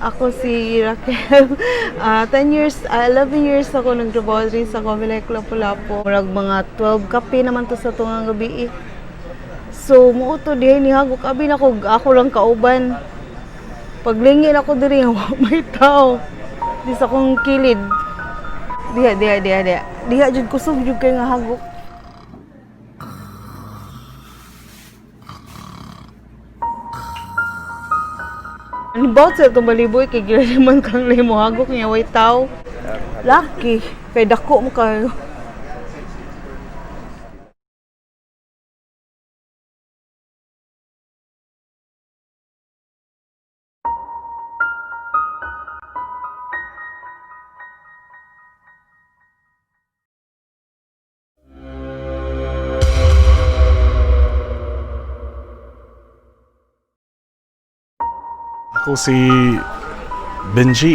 Ako si Raquel. 10 years, 11 years ako nagtrabaho diri sa Comelec Lapu-Lapu. Murag mga 12 kape naman to sa tungang gabi eh. So muo to dihay ni hagok abi na ko, ako lang kauban. Paglingin ako diri wa may tao. Di sa akong kilid. Diha diha diha diha. Diha jud, kusog jud kay nga hagok. About sa itong baliboy kay gira man kang limo hagok niya way tao. Lucky kay dako mo kayo. Ako si Benji.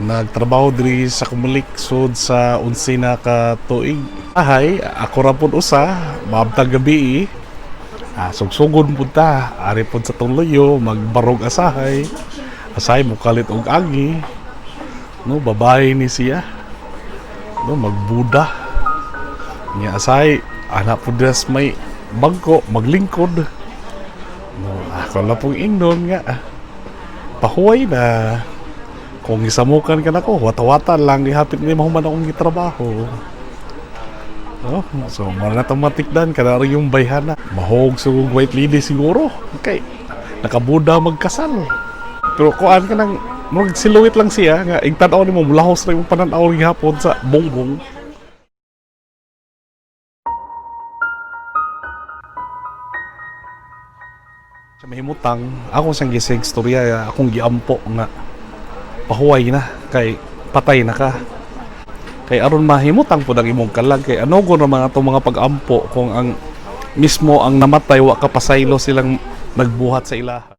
Nagtrabaho diri sa Kumulik sud sa 11 na ka tuig. Ahay, ako ra pud usa, maabtag gabi eh. Sugsugod pud ta, ari pud sa tungloyo, magbarog asahay. Asahay mukalit og agi. No, babae ni siya. No, magbuda. Nya asahay, anak pud das may bangko, maglingkod. No, ako na pong ingnon nga. Pahuway na. Kung isamukan ka nako, wata-wata lang ihapit ni mahuman akong gitrabaho. No? So, mara na itong matikdan, kada rin yung bayhana. Mahog sa white lady siguro. Okay. Nakabuda magkasal. Pero kuan ka nang, murag silhouette lang siya, nga igtanaw nimo mulahos na yung pananaw gihapon sa bongbong. Sa mahimutang, ako siyang gisig storya, akong giampo nga pahuway na kay patay na ka. Kay aron mahimutang pud ang imong kalag kay ano go naman atong mga pag-ampo kung ang mismo ang namatay wa ka pasaylo silang nagbuhat sa ila.